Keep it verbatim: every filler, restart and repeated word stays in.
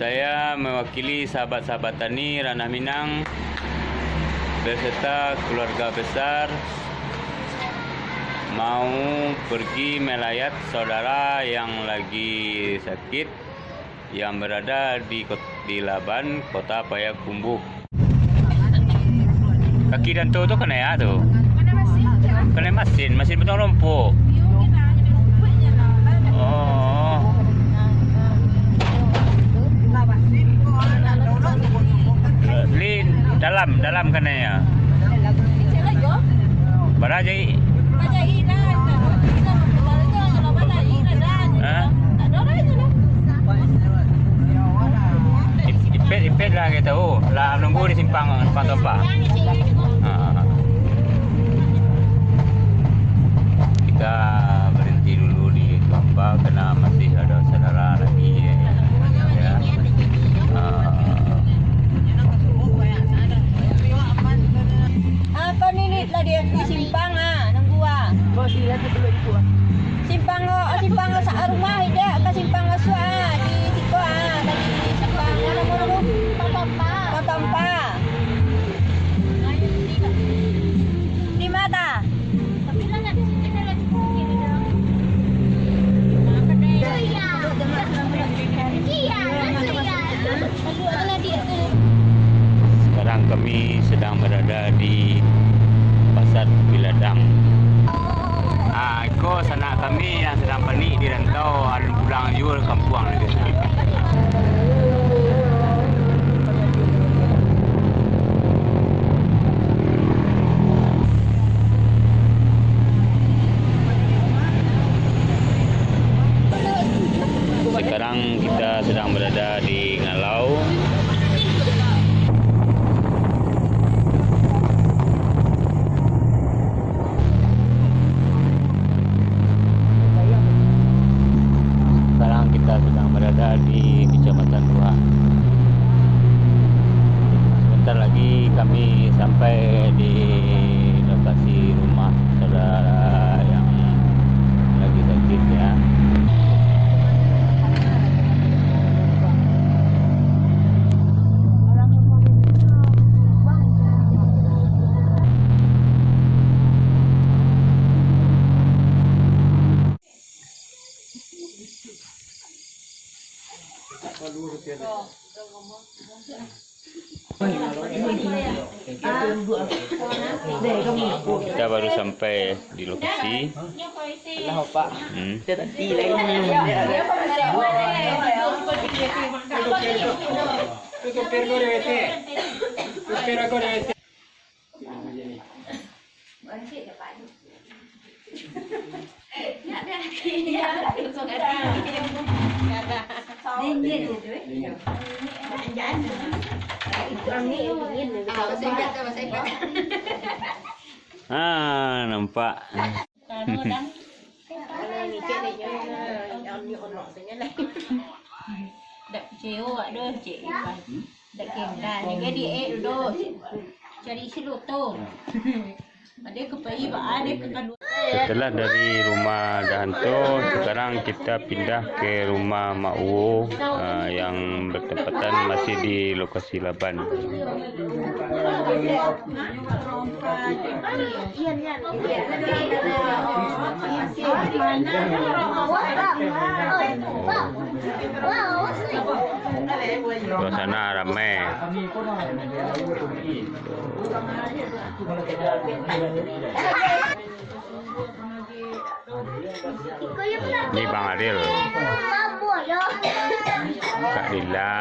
Saya mewakili sahabat-sahabat tani Ranah Minang beserta keluarga besar mau pergi melayat saudara yang lagi sakit, yang berada di kot-, di Laban, Kota Payakumbuh. Kaki Danto tu kanai a tu? Kanai masin, masin potong rumput. Oh. Lin dalam, dalam kanai a. Bara jai. Ha? Ipet, ipet lah kita, oh, lah nunggu di simpang, simpang Tompa. Ha, ha, ha. Kita berhenti dulu di Tompa karena masih ada saudara lagi, ya. Ya. Ha. Apa ni, ni lah di, di simpang ah, nunggu ah. Simpang, oh, simpang sa-, rumah ida ka simpang masuak ah, di siko ah, tadi di simpang, ah, namo tu? Patampa. Patampa. Di mata. Sekarang kami sedang berada di Pasar Piladang. Ah, iko sanak kami yang sedang panik di rantau, alun pulang juo ka kampuang lagi. Sekarang kita sedang berada di Ngalau. Sekarang kita sedang berada di Kecamatan Ruha. Sebentar lagi kami sampai di lokasi rumah saudara yang lagi sakit, ya. Kita baru sampai di lokasi. Hmm. Ah, nampak. Dak picayo awak doh, cek Ipan. Dak kira, jadi eh dulu. Cari si Luto. Ada ke pai, ba, ada ke kalu. Setelah dari rumah Dahanto, sekarang kita pindah ke rumah Mak Uwo, ah, yang bertempatan masih di lokasi Silaban. Suasana ramai. Ni Bang Adil. Kak Lila.